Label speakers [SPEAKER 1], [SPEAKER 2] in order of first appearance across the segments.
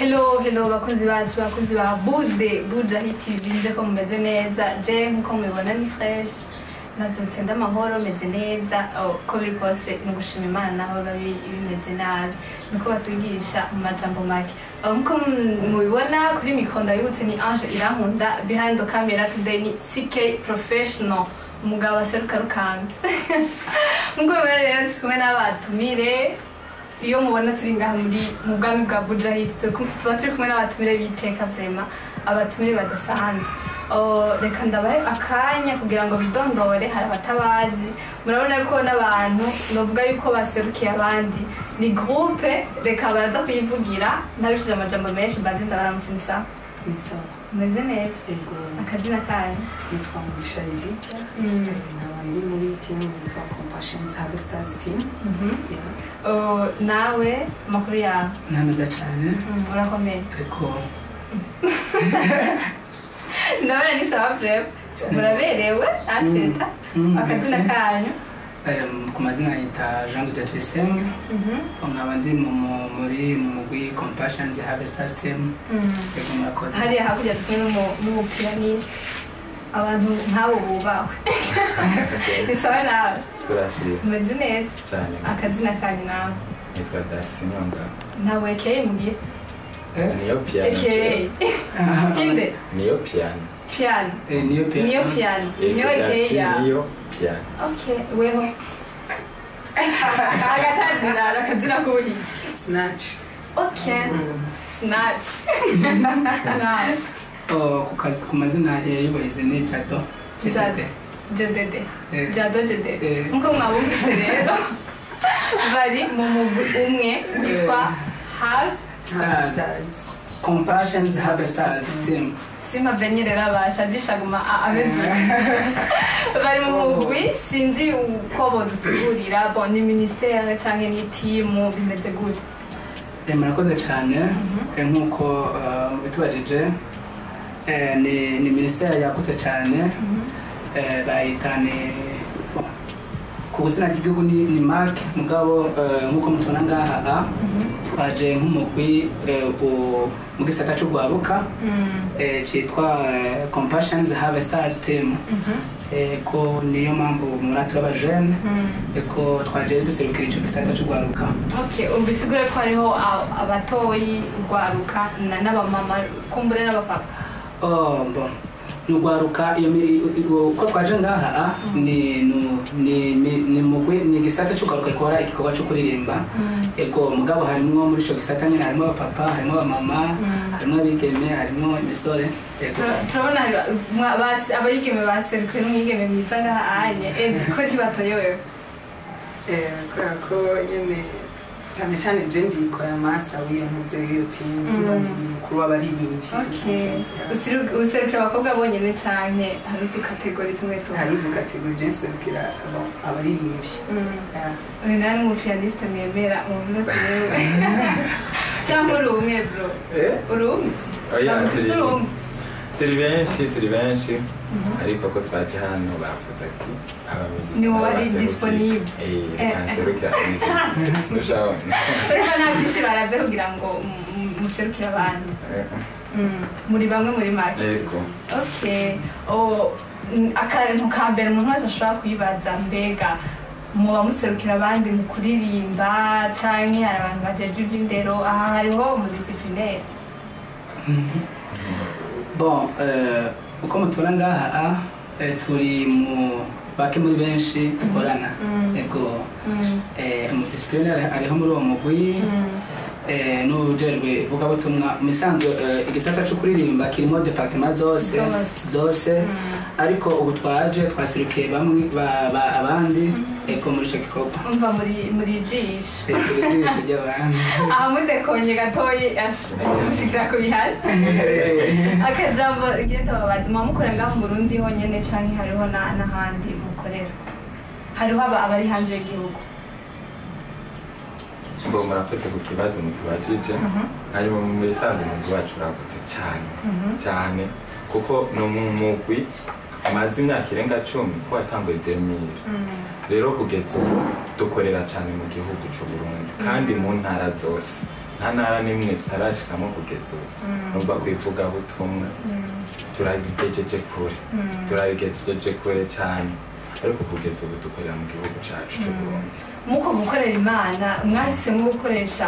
[SPEAKER 1] Hello, hello bakunzi bacu, bakunzi ba Bude Buja Hit TV, nze ko mumeze neza. Je nkuko mubibona ni fresh, navyutse ndamahoro, meze neza. Oh, ko biri kose ni ugushima Imana naho biba bimeze nabi, niko batwigisha mu majambo make. Oh, nkuko mubibona kuri micro ndabibutse ni Ange Irankunda, behind the camera today ni CK Professional, umugabo aseruka rukanze. Nkuko mubibona rero turi kumwe n'abatumire. Iyo mubona turi ngaha muri mu bwami bwa Buja Hit, tuba turi kumwe n'abatumire b'iteka, vraiment abatumire badasanzwe. Oh, reka ndabahe akanya kugira ngo bidondore, hari abatabazi. Murabona ko n'abantu novuga yuko baserukiye abandi, ni groupe, reka baraza kuyivugira ntabishije amajambo menshi. Mbanze ndabaramutse.
[SPEAKER 2] Ni sawa.
[SPEAKER 1] Meze neza?
[SPEAKER 2] Ego.
[SPEAKER 1] Akazina kanyu?
[SPEAKER 2] Nitwa Mugisha Lydia. Nkaba ndi muri team yitwa Compassion Harvesters Team. Yeah.
[SPEAKER 1] Oh, nawe amakuru yawe?
[SPEAKER 3] Ntameze cyane.
[SPEAKER 1] Urakomeye?
[SPEAKER 3] Ariko
[SPEAKER 1] Ndabona ni sawa vraiment, muraberewe ateta. Akazina kanyu?
[SPEAKER 3] Ku mazina yita Jean de Tuyisenge, nkaba ndi muri mu mugwi Compassion Harvesters Team. Yego, murakoze.
[SPEAKER 1] Hariya hakurya turi kumwe n'umupianiste, abantu nk'abo bubahwe. Ni sawa nawe?
[SPEAKER 4] Turashima.
[SPEAKER 1] Umeze neza?
[SPEAKER 4] Cyane.
[SPEAKER 1] Akazina kanyu nawe?
[SPEAKER 4] Nitwa Darcy Nyonga.
[SPEAKER 1] Ntabwo ekeye mugira?
[SPEAKER 4] Niyo piano.
[SPEAKER 1] Ekeye inde?
[SPEAKER 4] Niyo piano.
[SPEAKER 1] Piano?
[SPEAKER 3] Niyo piano.
[SPEAKER 1] Niyo piano?
[SPEAKER 4] Yego,
[SPEAKER 1] niyo ekeye
[SPEAKER 4] Darcy
[SPEAKER 1] yawe?
[SPEAKER 4] Niyo piano.
[SPEAKER 1] Okay, weho agatazina, akazina k'ubuhinzi?
[SPEAKER 2] Snatch.
[SPEAKER 1] Okay, snatch nawe?
[SPEAKER 3] Oh, ku mazina yubahirize ni Jado.
[SPEAKER 1] Jado. Jodede? Jado Jodede. Nkuko mwabumvise rero bari mu mugwi umwe witwa Have
[SPEAKER 3] Stars.
[SPEAKER 2] Stars.
[SPEAKER 3] Compassion Harvesters Team.
[SPEAKER 1] Sima benyerera bashajishaguma ameze bari mu mugwi, sinzi uko bodusigurira. Bon, ni ministère canke ni team, bimeze gute?
[SPEAKER 3] Murakoze cyane. Nk'uko mubitubajije, ni ministère yagutse cyane. Bayita ni bon, ku izina ry'igihugu ni MAC, mugabo nk'uko mutubona ngaha twaje nk'umugwi mu gisata c'urwaruka citwa Compassion Harvesters Team. Ko niyo mpamvu mubona turi abajene, ko twaje duserukira ico gisata c'urwaruka.
[SPEAKER 1] Okay, umbisigure ko hariho abatoyi, urwaruka n'abamama, kumbure n'abapapa.
[SPEAKER 3] Oh, bon. Ni urwaruka iyo uko twaje ngaha ni ni mugwi, ni igisata c'urwaruka gikora igikorwa co kuririmba. Ego, mugabo harimwo muri ico gisata nyene harimwo abapapa, harimwo abamama, harimwo abigeme, harimwo imisore. Ego.
[SPEAKER 1] Turabona abayigeme baserukiwe n'umwigeme mwiza ngaha anye. Ko ntibatoyobewe?
[SPEAKER 2] Kubera ko nyene cyane cyane je ndi choir master w'iyo ntuze w'iyo team, ndi mukuru w'abaririmbyi.
[SPEAKER 1] Okay. Userukira abakobwa bonyene canke hari uducatégories tumwe tumwe?
[SPEAKER 2] Hari uducatégories, je nserukira abaririmbyi. Yeah.
[SPEAKER 1] Uyu nawe ni umupianiste mwemera, muvuze ati yewe, cyangwa uri umwe bro?
[SPEAKER 4] Eh?
[SPEAKER 1] Uri umwe?
[SPEAKER 4] Oya,
[SPEAKER 1] Ntabwo ufise uri umwe?
[SPEAKER 4] Turi benshi, turi benshi. Ariko ko twaje hano bavuze ati abamiziki
[SPEAKER 1] Ni wowe ari disponible.
[SPEAKER 4] Reka nserukira abamiziki. Ntushabona.
[SPEAKER 1] Urumva nta byinshi baravye kugira ngo muserukire abandi. Muri bamwe muri make.
[SPEAKER 4] Yego.
[SPEAKER 1] Okay. Oh, akantu ka mbere umuntu wese ashobora kwibaza, mbega muba muserukira abandi mu kuririmba canke hari abantu bajejwe ivy'indero aha, hariho umudisciplinaire?
[SPEAKER 3] Bon, uko mutubona ngaha turi mu bake muri benshi dukorana. Ego, umudisciplinaire ariho muri uwo mugwi, n'uwujejwe ivugabutumwa. Mu isanzwe igisata co kuririmba kirimo départements zose.
[SPEAKER 1] Zose.
[SPEAKER 3] Zose, ariko ubu twaje twaserukiye bamwe abandi, ego, muri ico gikorwa.
[SPEAKER 1] Umva muri jisho.
[SPEAKER 3] Turi ijisho ry'abandi.
[SPEAKER 1] Aha mudekonye gatoyi mushikira ku bihari. Akajambo genda babaza, muba mukorera ngaho mu Burundi honyene canke hariho n'ahandi mukorera, hariho abari hanze y'igihugu?
[SPEAKER 4] Ngo murakoze ku kibazo mutubajije. Hanyuma mu bisanzwe umugwi wacu uragutse cyane cyane, kuko ni umugwi umaze imyaka irenga 10, ko watanguye 2000. Rero kugeza ubu dukorera cyane mu gihugu cy'u Burundi kandi mu ntara zose. Nta ntara n'imwe tutarashikamo kugeza ubu. Numva kwivugabutumwa turabigejeje kure, turabigejeje kure cyane, ariko kugeza ubu dukorera mu gihugu cacu c'u Burundi.
[SPEAKER 1] Muko gukorera Imana mwahisemo gukoresha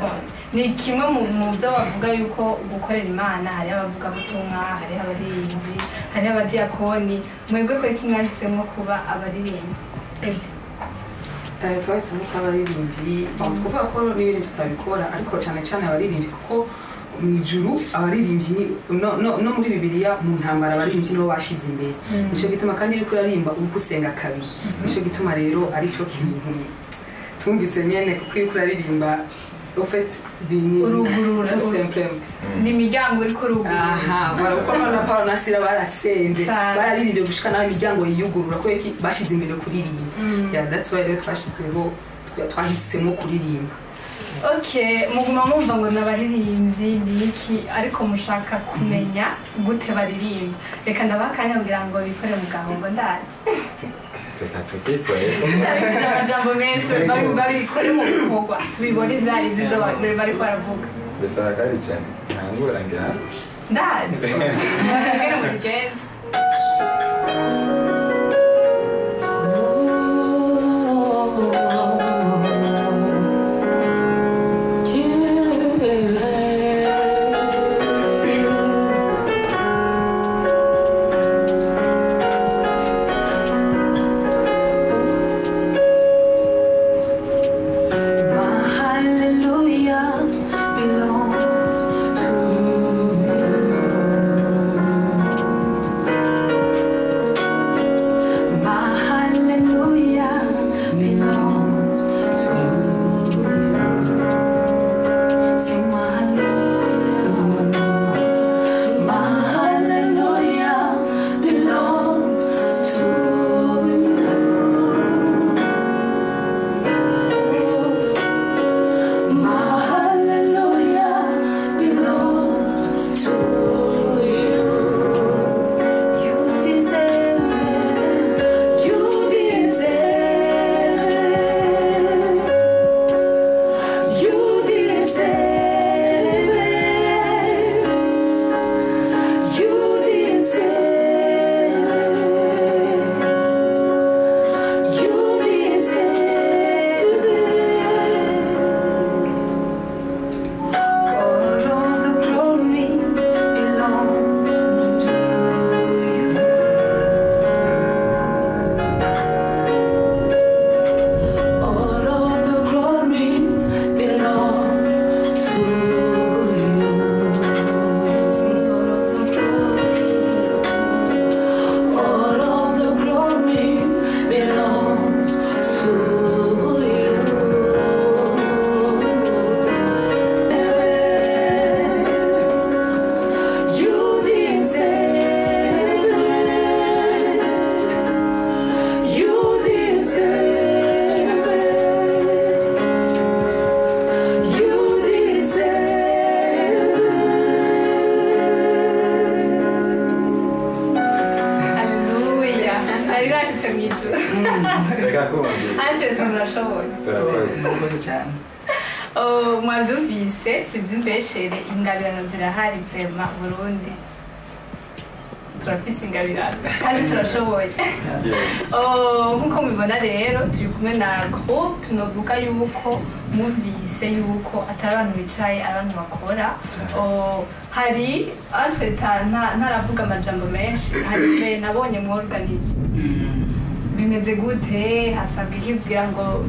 [SPEAKER 1] bon, ni kimwe mu byo bavuga yuko gukorera Imana hariho abavugabutumwa, hariho abaririmbyi, hariho abadiyakoni. Mwebwe ko iki mwahisemo kuba abaririmbyi? Edi.
[SPEAKER 2] Twahisemo kuba abaririmbyi, bon, si ukuvuga ko n'ibindi tutabikora, ariko cyane cyane abaririmbyi, kuko mu ijuru abaririmbyi no muri Bibiliya mu ntambara abaririmbyi nibo bashize imbere. Nico gituma kandi iyo uriko uririmba uba usenga kabiri. Nico gituma rero aricyo kintu twumvise nyene, kuko iyo uriko uraririmba au fait
[SPEAKER 1] Urugurura.
[SPEAKER 2] tout simplement.
[SPEAKER 1] Ni imiryango iri kurugurura.
[SPEAKER 2] Aha, voilà, kuko na Paulo na Sila barasenze,
[SPEAKER 1] Cane.
[SPEAKER 2] bararirimbye gushika naho imiryango yiyugurura, kubera ko bashize imbere kuririmba. Yeah, that's why rero twashizeho, twahisemo kuririmba.
[SPEAKER 1] Okay, muguma mumva ngo n'abaririmbyi ni iki, ariko mushaka kumenya gute baririmba. Reka ndabaha akanya kugira ngo bikore mu gahongo, ndazi
[SPEAKER 4] Reka tukikorere.
[SPEAKER 1] ndabishyize amajambo menshi, babikore mu bikorwa tubibone ibyo ari byo bariko baravuga.
[SPEAKER 4] Bisaba kabiri cyane ntangura ngira.
[SPEAKER 1] Ndazi ngene mubigenza.
[SPEAKER 5] My hallelujah belongs to you. My hallelujah belongs to you. Sing my hallelujah. My hallelujah belongs to you. My hallelujah belongs to you. You deserve it. You deserve it. You deserve it. You deserve it. You deserve it. All of the glory belongs to you. All of the glory belongs to you. Sing all of the glory. All of the glory belongs to you. You deserve it. You deserve it. You deserve it.
[SPEAKER 1] Haleluya, nari rashitse mu ijuru.
[SPEAKER 4] Reka kumvira.
[SPEAKER 1] Anje turashoboye.
[SPEAKER 4] Turakoze.
[SPEAKER 3] Murakoze cyane.
[SPEAKER 1] Oh, mwabyumvise, sibyumbeshere, ingabirano zirahari vraiment. Burundi turafise ingabirano kandi turashoboye.
[SPEAKER 4] Yes.
[SPEAKER 1] Oh, nkuko mubibona rero turi kumwe na groupe novuga yuko mwumvise yuko atari abantu bicaye, ari abantu bakora. Oh, hari entre ntaravuga amajambo menshi, hari igihe nabonye mworganije. Bimeze gute? Hasabwa iki kugira ngo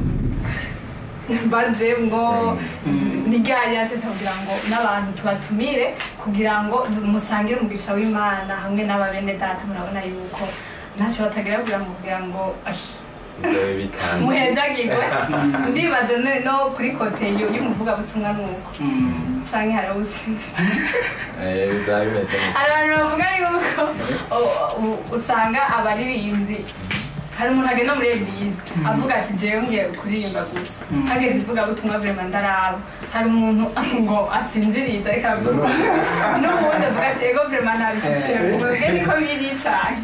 [SPEAKER 1] bajemwo? Ni ryari yateta kugira ngo n'abantu tubatumire kugira ngo musangire umugisha w'Imana hamwe n'aba bene data? Murabona yuko ntacyo batagira kugira ngo
[SPEAKER 4] Bizobe bikanga.
[SPEAKER 1] Muhezagirwe. Ndibaza no kuri côté y'umuvugabutumwa nuko canke hari usinzi.
[SPEAKER 4] Bizaba bimeze neza.
[SPEAKER 1] Hari abantu bavuga yuko usanga abaririmbyi Hari umuntu agenda muri église avuga ati jewe ngiye kuririmba gusa, hageze ivugabutumwa vraiment ndaraba. Hari umuntu ngo asinziriza ariko aravuga, n'uwundi avuga ati ego vraiment ntabishitse, ubwo niko biri cane.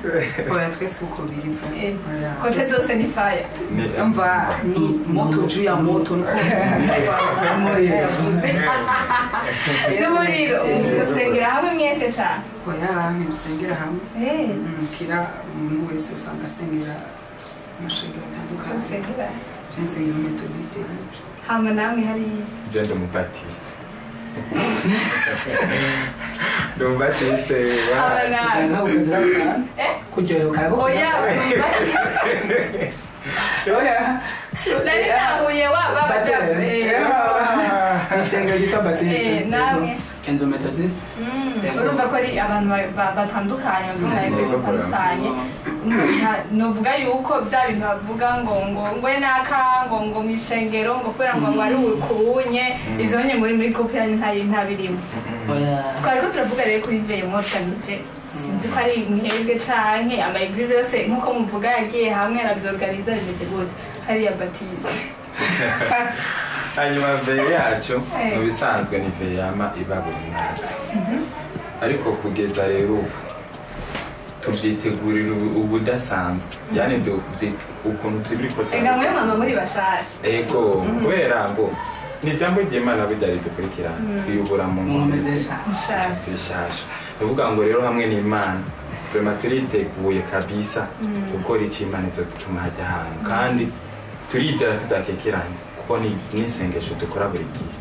[SPEAKER 2] Oya, twese uko biri. Oya.
[SPEAKER 1] Côté zose ni fire.
[SPEAKER 2] Umva, ni moto juu ya moto, niko yavuze.
[SPEAKER 1] N'umuriro. Usengera hamwe mwese cane?
[SPEAKER 2] Oya, ntibusengera hamwe. Kira umuntu wese usanga asengera amashengero atandukanye.
[SPEAKER 1] Usengera?
[SPEAKER 2] Je nsengera Méthodiste.
[SPEAKER 1] Hama namwe hari?
[SPEAKER 4] Je ndi umubatiste, ndi umubatiste.
[SPEAKER 1] Aba nawe.
[SPEAKER 3] Usanga hagukozera kuryohewe karagukoza.
[SPEAKER 1] Oya.
[SPEAKER 3] Oya.
[SPEAKER 1] Nari nahuye wa baba.
[SPEAKER 3] Ishengero ryitwa Batiste.
[SPEAKER 1] Namwe?
[SPEAKER 3] Ndi Méthodiste.
[SPEAKER 1] Urumva ko ari abantu batandukanye bavuga ama église atandukanye. Novuga yuko bya bintu bavuga ngo naka ngo mw'ishengero ngo kubera ngo ari ukunye, ivyo nye muri groupe yanyu ntabirimo?
[SPEAKER 3] Oya.
[SPEAKER 1] Twari ko turavuga rero kuri veille mwotanije, sinzi ko ari mwebwe canke ama église yose nkuko muvuga yagiye hamwe aravyorganiza. Bimeze gute hariya Batiste?
[SPEAKER 4] Hanyuma veillée yacu
[SPEAKER 1] Eh.
[SPEAKER 4] mu bisanzwe ni veillée yama iba buri mwaka, ariko kugeza rero ubu tuvyitegurira ubudasanzwe, yani ukuntu turiko.
[SPEAKER 1] Ega mwe mama muri bashasha.
[SPEAKER 4] Ego, kubera ngo ni ijambo ry'Imana burya ridukurikirana, twiyubura mu
[SPEAKER 3] Mu nkomezi nshasha.
[SPEAKER 1] Nshasha.
[SPEAKER 4] Zishasha. Ni ukuvuga ngo rero hamwe n'Imana vraiment turiteguye kabisa gukora icyo Imana izodutuma hajya ahantu, kandi turizera tudakekeranye, kuko ni n'isengesho dukora buri gihe.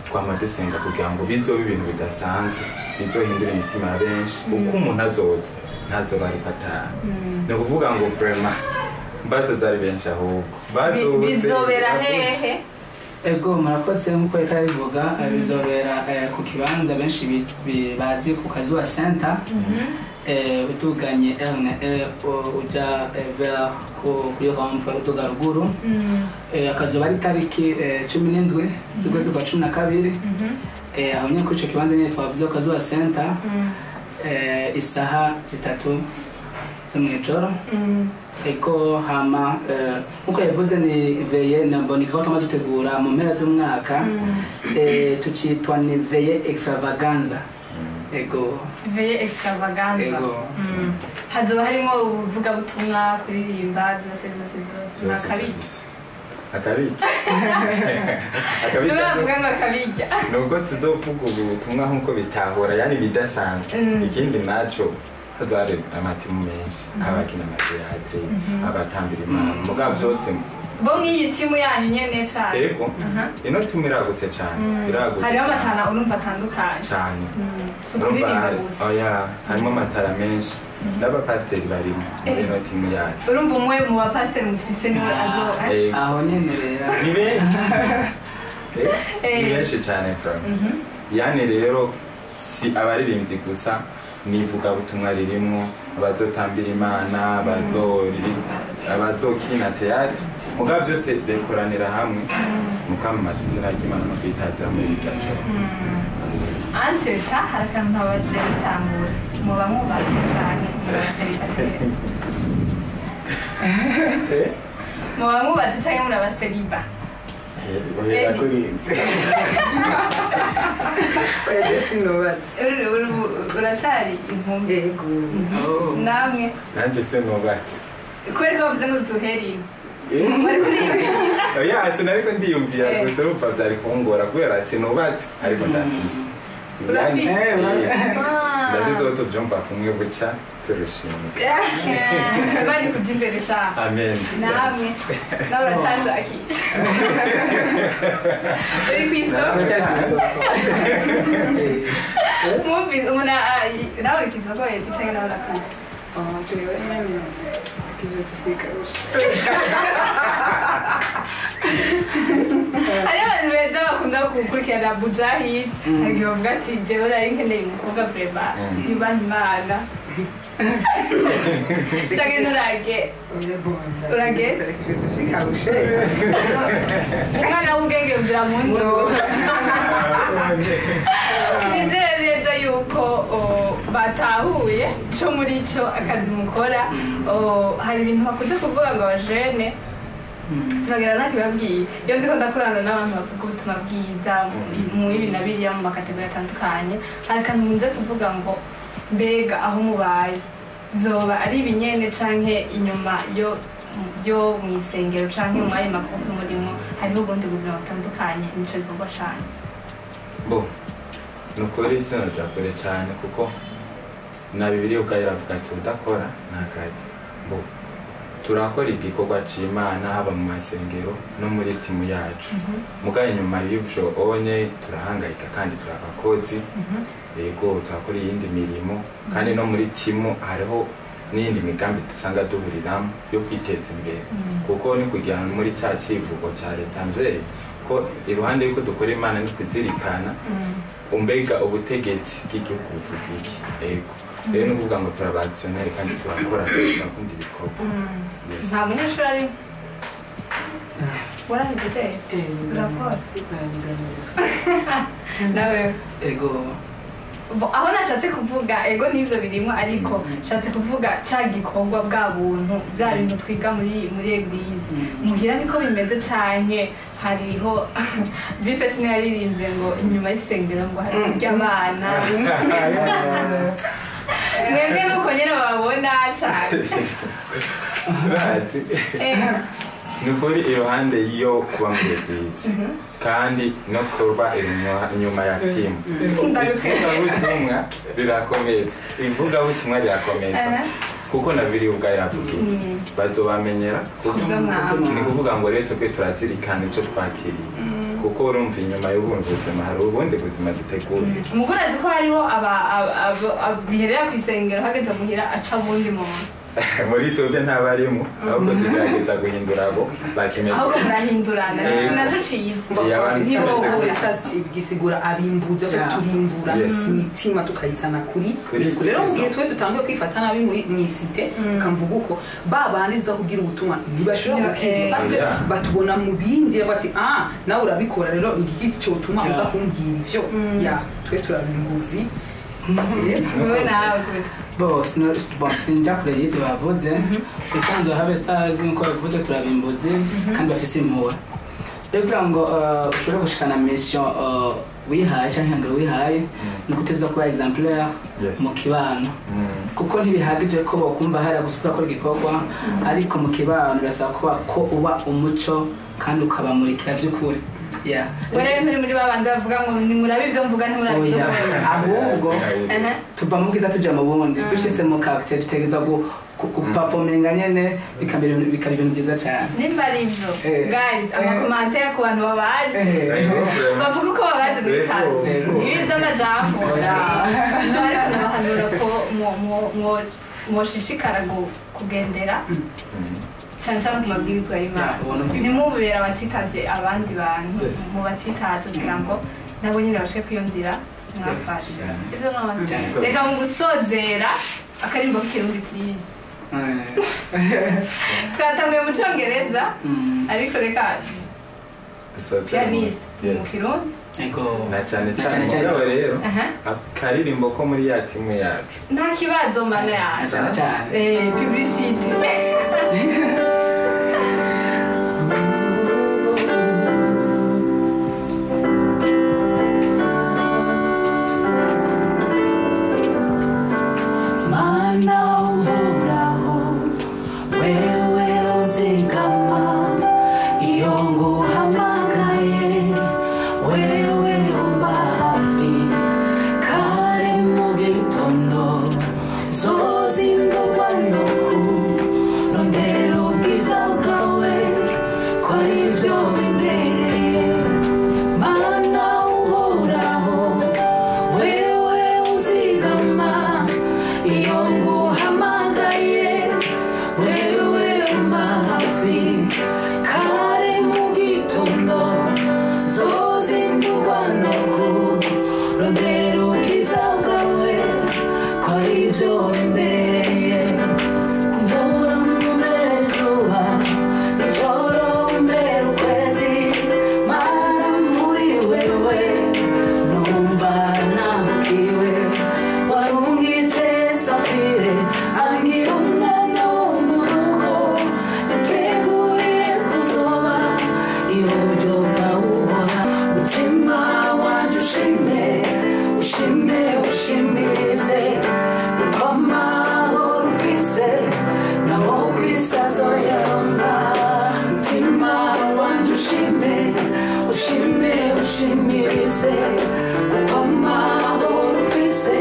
[SPEAKER 4] Twama dusenga kugira ngo bizobe ibintu bidasanzwe bizohindura imitima ya benshi, uko umuntu azoza ntazoba ariko ataha. Ni ukuvuga ngo vraiment bazoza ari benshi, ahubwo bazoze.
[SPEAKER 1] Bizobera hehe?
[SPEAKER 3] Ego, murakoze. Nk'uko reka bivuga, bizobera ku kibanza benshi bazi ku Kazuba Center, utuganye R na E, uja vers kuri rond-point utuga ruguru. Akazoba ari tariki 17 z'ukwezi kwa 12, aho nyine kuri ico kibanza nyine twavuze ku Kazuba Center, isaha 3 zo mw'ijoro. Ego, hama nkuko yavuze ni veillée nabwo ni tuma dutegura mu mpera z'umwaka, tucitwa ni veillée extravaganza. Ego.
[SPEAKER 1] Veillée extravaganza.
[SPEAKER 3] Ego.
[SPEAKER 1] Hazoba harimo ubuvugabutumwa, kuririmba, byose byose byose?
[SPEAKER 4] Byose.
[SPEAKER 1] Akabirya?
[SPEAKER 4] Kabisa. Akabirya.
[SPEAKER 1] Niwe bavuga ngo akabirya.
[SPEAKER 4] Nubwo tuzovuga ubu butumwa nk'uko bitahura, yani bidasanzwe. Ikindi naco, hazohari amatimu menshi, abakina ama théâtre, abatambira Imana, mugabo byose
[SPEAKER 1] Bo mw'iyi timu yanyu nyene cane?
[SPEAKER 4] Ego, ino timu iragutse cane, iragutse
[SPEAKER 1] Hariho
[SPEAKER 4] cane.
[SPEAKER 1] ama talent urumva atandukanye.
[SPEAKER 4] Cane.
[SPEAKER 1] Si ukuririmba gusa.
[SPEAKER 4] Oya, harimo ama talent menshi n'abapasiteri barimo muri ino timu yacu.
[SPEAKER 1] Urumva umwe mu bapasiteri mufise niwe azo
[SPEAKER 4] Ego.
[SPEAKER 3] Aho nyene rero.
[SPEAKER 4] Ni benshi. Ni benshi cyane from yani rero si abaririmbyi gusa, n'ivugabutumwa ririmwo, abazotambira Imana, abazokina théâtre, mugabo byose bikoranira hamwe mu kwamamaza izina ry'Imana no kwitazira muri iryo joro.
[SPEAKER 1] Anseta, hari akantu ntabajije bitangura: muba mwubatse cane muri célibataire? Muba mwubatse canke muri aba célibats?
[SPEAKER 4] Uhera kuri
[SPEAKER 2] Oya, je sinubatse.
[SPEAKER 1] Uracari inkumi?
[SPEAKER 2] Yego.
[SPEAKER 1] Namwe?
[SPEAKER 4] Nanjye sinubatse.
[SPEAKER 1] Kubera ko bavuze ngo duhere bari kuririmba.
[SPEAKER 4] Oya, sinariko ndiyumvira. Gusa urumva byari kungora kubera sinubatse, ariko ndafise.
[SPEAKER 1] Urafise?
[SPEAKER 4] Eh, ndafise uwo tuvyumva kumwe buca turushimye.
[SPEAKER 1] Bari kuja imbere sha.
[SPEAKER 4] Amen.
[SPEAKER 1] Namwe nawe uracashakisha, uri kw'isoko?
[SPEAKER 3] Turacyari ku isoko.
[SPEAKER 1] Mwumvise umuntu nawe uri kw'isoko yedi canke nawe urakuze?
[SPEAKER 2] Oh, jewe nyene ivyo tuvyigabusha.
[SPEAKER 1] Hariho abantu beza bakunda gukurikirana Bujahid, hagiye bavuga ati jewe nari nkeneye umukobwa vraiment yubaha Imana, canke nturage.
[SPEAKER 2] Oya, bon.
[SPEAKER 1] Urageze?
[SPEAKER 2] Ivyo tuvyigabushe.
[SPEAKER 1] Umwana w'ubwenge yumvira mu nduru. Nizere neza yuko Batahuye cyo muri cyo akazi mukora. Hari ibintu bakunze kuvuga ngo abajene sinagera nakibabwiye iyo ndiko ndakorana n'abantu bavuga ubutumwa bwiza mu ibi na biriya mu makategori atandukanye, hari akantu nkunze kuvuga ngo mbega aho mubaye zoba ari ibinyene canke inyuma yo mu isengero canke mu ayo makuru murimo hariho ubundi buzima butandukanye nico gikorwa cane.
[SPEAKER 4] Bo nukuri sinaja kure cyane kuko na Bibiliya ubwayo iravuga ati udakora ntakajya. Bo turakora igikorwa c'Imana haba mu masengero no muri timu yacu. Mugabo inyuma y'ibyo onye turahangayika kandi turabakozi. Yego turakora iyindi mirimo kandi no muri timu hariho n'iyindi migambi dusanga duhuriramo yo kwiteza imbere. Kuko ni kugira muri cya kivugo cya leta nje ko iruhande yuko dukora Imana ni kuzirikana umbega ubutegetsi bw'igihugu buvuga iki. Yego rero ni ukuvuga ngo turaba actionnaire kandi turakora turakunda ibikorwa.
[SPEAKER 1] Nta munyeshuri ari warahejeje urakora nawe?
[SPEAKER 3] Ego
[SPEAKER 1] aho nashatse kuvuga ego n'ivyo birimo, ariko nshatse kuvuga ca gikorwa bwa buntu bya bintu twiga muri église muhira niko bimeze canke hariho Bifesi niyo yaririmbye ngo inyuma y'isengero ngo hari kurya abana mwebwe nuko nyene bababona cane.
[SPEAKER 4] Nukuri iruhande yo kuba muri église kandi no kuba inyuma ya timu ivugabutumwa rirakomeza, ivugabutumwa rirakomeza kuko na Bibiliya ubwayo iravuga iti bazobamenyera. Ni kuvuga ngo rero twebwe turazirikana ico twakiriye kuko urumva inyuma y'ubundi buzima hari ubundi buzima duteguye.
[SPEAKER 1] Umugore azi ko hariho biherera kw'isengero hageze muhira aca bundi muntu
[SPEAKER 4] muri twebwe ntabarimo, ahubwo tugerageza guhindura abo bakimeze,
[SPEAKER 1] ahubwo murahindurana naco ciza.
[SPEAKER 2] Gisigura abimbuza turimbura imitima tukayizana kuri Yesu. Rero mu gihe twe dutangiye kwifata nabi muri mwisite kamvuga uko babandi tuza kugira ubutumwa ntibashobora gukizwa parce que batubona mu bindi bati ah nawe urabikora rero igiki cyotuma uza kumbwira ivyo ya twe turabimbuzi.
[SPEAKER 1] Wewe nawe
[SPEAKER 3] bo sinja kure y'ibyo bavuze bisanzwe habe stars nkuko bavuze turabimbuzi kandi bafise impuhwe. Rero kugira ngo ushobore gushikana mission wihaye canke ihangiro wihaye ni uguteza kuba exemplaire mu kibano, kuko ntibihagije ko bokumva hari gusa urakora igikorwa, ariko mu kibano birasaba kuba ko uba umuco kandi ukabamurikira vy'ukuri.
[SPEAKER 1] Wewe nturi muri babandi bavuga ngo nimurabe ivyo mvuga ntimurabe ivyo mvuga,
[SPEAKER 3] ahubwo tuva mu bwiza tuja mu bundi dushitse mu character dutegerezwa guperforminga nyene bikaba ibintu byiza cyane.
[SPEAKER 1] Nimba ari ivyo guys amakomantere ku bantu babazi bavuga uko babazi muri kazi ibi vy'amajambo ariko nabahanura ko mwoshishikara kugendera cyane cyane ku mabwirizwa y'Imana, ntimubere abatsitaze abandi bantu mubatsitaze kugira ngo nabo nyine bashike kwiyo nzira mwafashe, sibyo? None reka mu gusozera akarimbo k'ikirundi please. Twatanguye mu Congereza ariko reka pianist mu Kirundi
[SPEAKER 4] na cyane cyane rero akaririmbo ko muri ya timu yacu
[SPEAKER 1] nta kibazo mana yacu publicity.
[SPEAKER 5] Mana uhoraho wewe unzigama iyo nguhamagaye wewe umba hafi kare mu gitondo zozindurwa no kurondera. Wishimize kuko amahoro ufise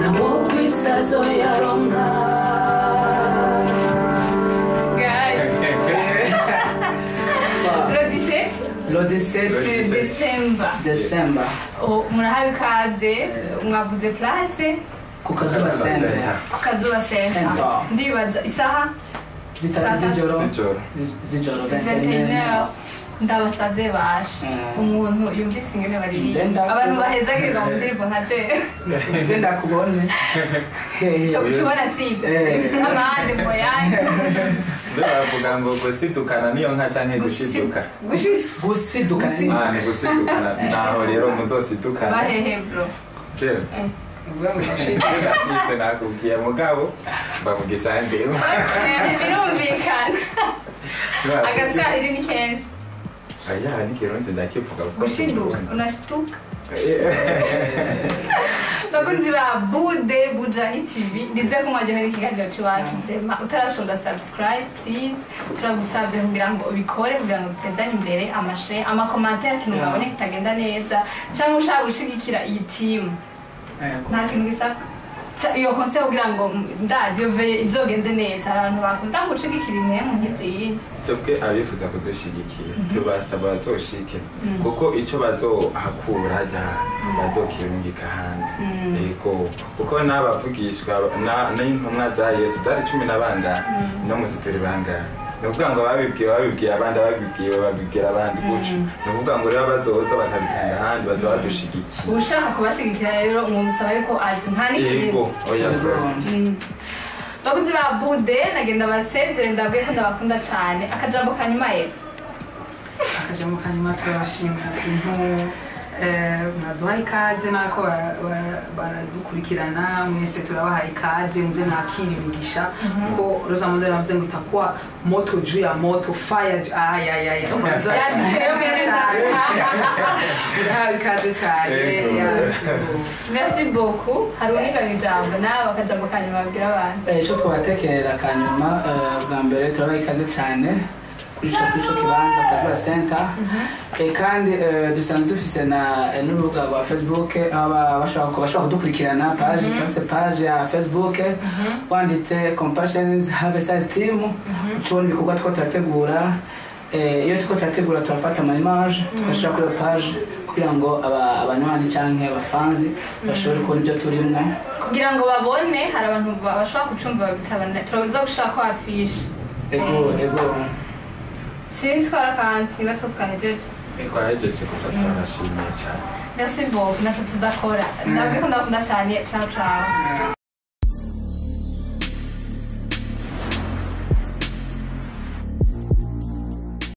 [SPEAKER 5] nawo kwisazo yaronka.
[SPEAKER 1] Guys, le 17
[SPEAKER 3] Le 17
[SPEAKER 1] December.
[SPEAKER 3] December.
[SPEAKER 1] Oh, murahawe ikaze, mwavuze place
[SPEAKER 3] ku Kazuba Center.
[SPEAKER 1] Ku Kazuba Center.
[SPEAKER 3] Center.
[SPEAKER 1] Ndibaza isaha
[SPEAKER 3] 3 z'ijoro.
[SPEAKER 4] Z'ijoro.
[SPEAKER 3] Z'ijoro
[SPEAKER 1] 21.
[SPEAKER 3] 21.
[SPEAKER 1] Ndabasabye bashe umuntu yumvise ingene baririmba,
[SPEAKER 3] Nze
[SPEAKER 1] abantu bahezagirwa mu ndirimbo nka je
[SPEAKER 3] Nze ndakubone.
[SPEAKER 1] cyo kubona sibyo amahandi ngo yanjye.
[SPEAKER 4] Ndio bavuga ngo gusidukana niyo nka canke gushiduka.
[SPEAKER 3] Gusidukana.
[SPEAKER 4] Ah, ni gusidukana. Naho rero muzosidukana.
[SPEAKER 1] Bahehe bro.
[SPEAKER 4] Jewe.
[SPEAKER 2] Uvuga ngo ushiduka.
[SPEAKER 4] Nise nakubwiye mugabo bavuga ndema.
[SPEAKER 1] Birumvikana, agaswahili ni kenshi.
[SPEAKER 4] Aya ni kirundi ndakivuga kuko
[SPEAKER 1] Gushiduka unashtuka. Bakunzi ba Bude Bujahi TV, ndizeye ko mwaryohewe n'ikiganiro cy'iwacu. Vraiment, utarashonda subscribe, please, turagusabye kugira ngo ubikore, kugira ngo dutezanye imbere. Amashe amacommentaires, ikintu mwabonye kitagenda neza cyangwa ushaka gushigikira iyi team, nta kintu gisabwa. Iyo concert, kugira ngo ndazi iyo veillée izogende neza, hari abantu bakunda gushigikira impemu nk'iziyi.
[SPEAKER 4] Twebwe abifuza kudushigikira tubasaba bazoshike, kuko icyo bazohakura hajya bazokirungika ahandi. Yego, kuko n'abavugishwa n'intumwa za Yesu zari cumi na bangahe, no musi turi bangahe? Ni ukuvuga ngo ababibwiwe babibwiye abandi, ababibwiwe babibwira abandi gutyo. Ni ukuvuga ngo rero bazoza bakabitanga ahandi, bazoba badushigikiye.
[SPEAKER 1] Ushaka kubashigikira rero mwamusaba yuko azi nta n'ikintu.
[SPEAKER 4] Yego, oya bro.
[SPEAKER 1] Bakunzi ba Bude, nagenda basezere, ndabwiye ko ndabakunda cyane. Akajambo kanyuma ye?
[SPEAKER 2] Akajambo kanyuma, turabashimira ukuntu mwaduhaye ikaze nako baradukurikirana. Mwese turabahaye ikaze, muze mwakira imigisha, kuko Rosamunde yaravuze ngo itakuwa moto juu ya moto, fire ay ay ay.
[SPEAKER 1] Yashitseyo mwene.
[SPEAKER 2] Urahawe ikaze cyane.
[SPEAKER 4] Yego.
[SPEAKER 2] Ya, yego.
[SPEAKER 1] Merci beaucoup. Hari unigana ijambo nawe, akajambo kanyuma babwira abantu?
[SPEAKER 3] Icyo twabatekerera kanyuma, bwa mbere turabaha ikaze cyane kuri ico kibanza Kazuba Center. Kandi dusanzwe dufise na n'urubuga rwa Facebook, aho bashobora kudukurikirana, page turafise page ya Facebook, wanditse Compassion Harvesters Team ucubona ibikorwa two turategura. Iyo turiko turategura turafata ama image tugashira kuri iyo page kugira ngo abanywanyi canke abafanzi bashobore kubona ibyo turimwo.
[SPEAKER 1] Kugira ngo babone, hari abantu bashobora kucumva babitabana, turaza gushaka ko affiche.
[SPEAKER 3] Ego.
[SPEAKER 1] Sinzi ko kandi natwe twahejeje.
[SPEAKER 4] Twahejeje, gusa turabashimiye cyane.
[SPEAKER 1] Merci beaucoup. Natwe tudakora, ndabwiye ko ndabakunda cyane. Ciao ciao.